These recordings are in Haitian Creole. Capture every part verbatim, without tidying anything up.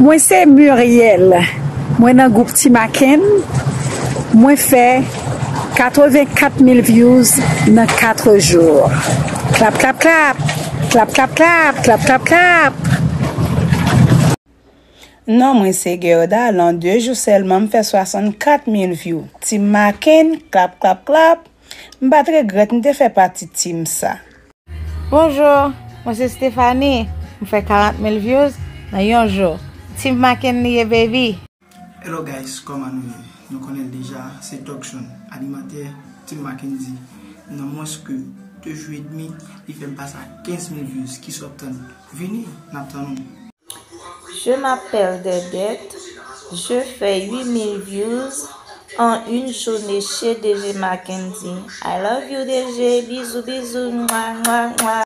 Mwen se Muriel. Mwen nan gwoup Team Maken. Mwen fè katrevenkat mil views nan kat jou. Klap, klap, klap. Klap, klap, klap. Klap, klap, klap. Non mwen se Gerda, lan de jou sèlman m fè swasannkat mil view. Team Maken, klap, klap, klap. M pa t regrèt m te fè pati team sa. Bonjou, mwen se Stephanie. M fè karant mil views nan yon jou. Team Maken li ye, baby. Hello guys, kòman nou ye? Nou konnen l deja, se Doc John, animatè Team Mackendy. Nan mwens ke de jou edmi, li fè m pase a kenz mil views. Kisa w ap tann? Vini, n ap tann ou. Je m'appelle Dedette, je fais huit mille views en une journée chez D J Mackendy. I love you D J, bizou bizou, mwa mwa mwa.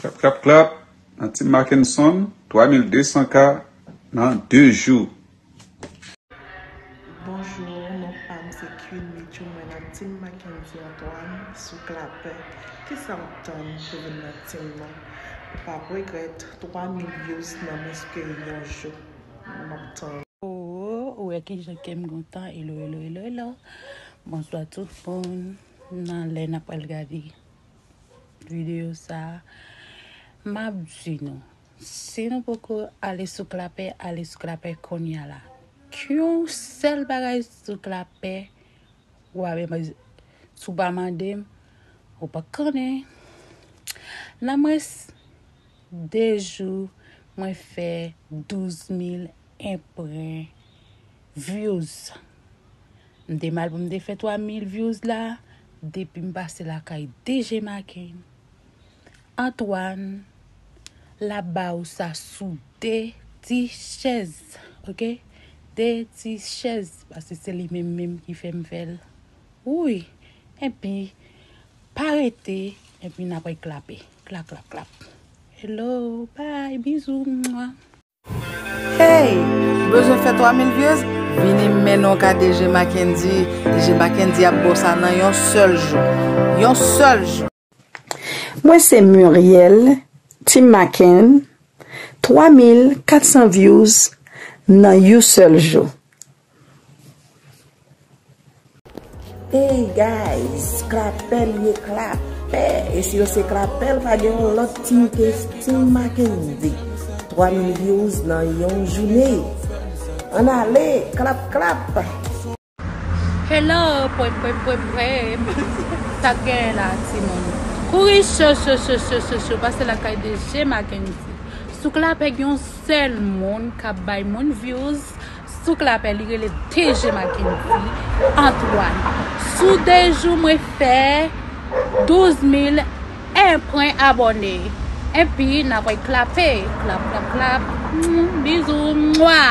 Klap, klap, klap. Nan Team Mackenson, twa mil de san K nan de jou. Bonjou, non pa m se Queen Mitchou, mwen nan Team Mackendy Antoine sou Klapè. Kisa w ap tann pou vin nan team nan? Ou p ap regrèt, twa mil views nan mwens ke yon jou. M ap tann. Oh, ou wè kijan kè m kontan. Hello, hello, hello, hello. Bonswa tout moun. Nan lè n ap pral gade videyo sa a, m ap di nou, si nou poko ale sou Klapè, ale sou Klapè kounye a la. Yon sèl bagay sou Klapè, w a menm, si w pa mande m, ou pa konnen. Nan mwens de jou, mwen fè douz mil enpren views. M te mal pou m te fè twa mil views la, depi m pase lakay D J Maken. Antoine, l ap ba ou sa sou de ti chèz, oke? De ti chèz, paske se li menm menm ki fè m fè l. Wi, enpi, pa rete, enpi n ap reklape. Klap, klap, klap. Hello, bye, bizou, mwa. Hey! Bezwen fè twa mil views? Vini m mennen w ka D J Mackendy. D J Mackendy ap ba w sa nan yon sèl jou. Yon sèl jou. Mwen se Muriel, Team Maken, twa mil kat san views nan yon sèl jou. Hey guys, Klapè l ye, Klapè. E si yo se Klapè, l pa gen yon lòt team ke Team Mackendy. Twa mil views nan yon jounen. Ann ale, klap, klap. Hello, pwep, pwep, pwep, pwep. Sa k genyen la, timoun? Kouri cho, cho, cho, cho, cho, cho, pase lakay D J Mackendy. Sou Klapè gen yon sèl moun k ap bay moun views. Sou Klapè, li rele D J Mackendy Antoine. Sou de jou, mwen fè douz mil enpren abòne. Enpi, n ap reklape. Klap, klap, klap. Mm, bizou, mwa.